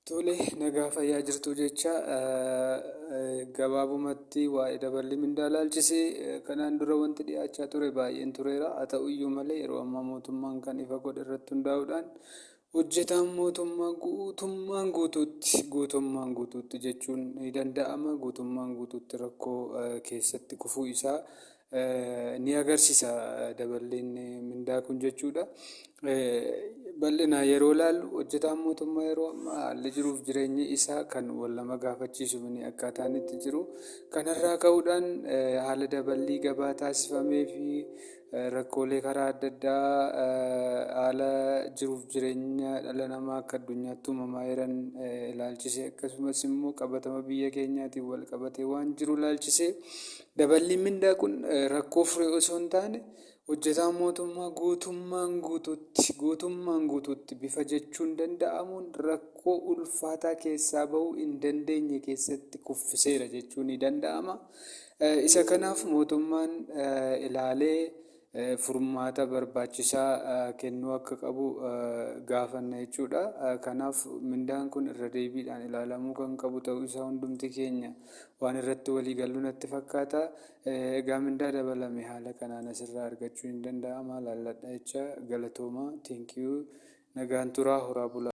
Tole, nagaa fayyaa jirtu jecha gabaabumatti waa'ee daballi mindaa ilaalchisee kanaan dura wanti dhiyaachaa ture baay'een tureera. Haa ta'uyyuu malee yeroo ammaa mootummaan kan ifa godhe irratti hundaa'uudhaan hojjetaan mootummaa guutummaan guutuutti, guutummaan guutuutti jechuun ni danda'ama, guutummaan guutuutti rakkoo keessatti kufuu isaa ni agarsiisa daballiin mindaa kun jechuudha. Bal'inaan yeroo ilaallu hojjetaan mootummaa yeroo ammaa haalli jiruuf jireenyi isaa kan wal nama gaafachiisu mini akkaataan itti jiru. Kanarraa ka'uudhaan haala daballii gabaa taasifamee fi rakkoolee karaa adda addaa haala jiruuf jireenya dhala namaa akka addunyaatti uumamaa jiran ilaalchisee, akkasumas immoo qabatama biyya keenyaatiin wal qabatee waan jiru ilaalchisee, daballiin mindaa kun rakkoo furee osoo hin taane hojjetaan mootummaa guutummaan guutuutti, guutummaan guutuutti bifa jechuun danda'amuun rakkoo ulfaataa keessaa bahuu hin dandeenye keessatti kuffiseera jechuun ni danda'ama. Isa kanaaf mootummaan ilaalee furmaata barbaachisaa kennuu akka qabu gaafanna jechuudha. Kanaaf mindaan kun irra deebiidhaan ilaalamuu kan qabu ta'uu isaa hundumti keenya waan irratti walii gallu natti fakkaata. Egaa mindaa dabalame haala kanaan asirraa argachuu hin danda'ama. Laalladha jecha galatooma. Thank you. Nagaan turaa, horaa bulaa.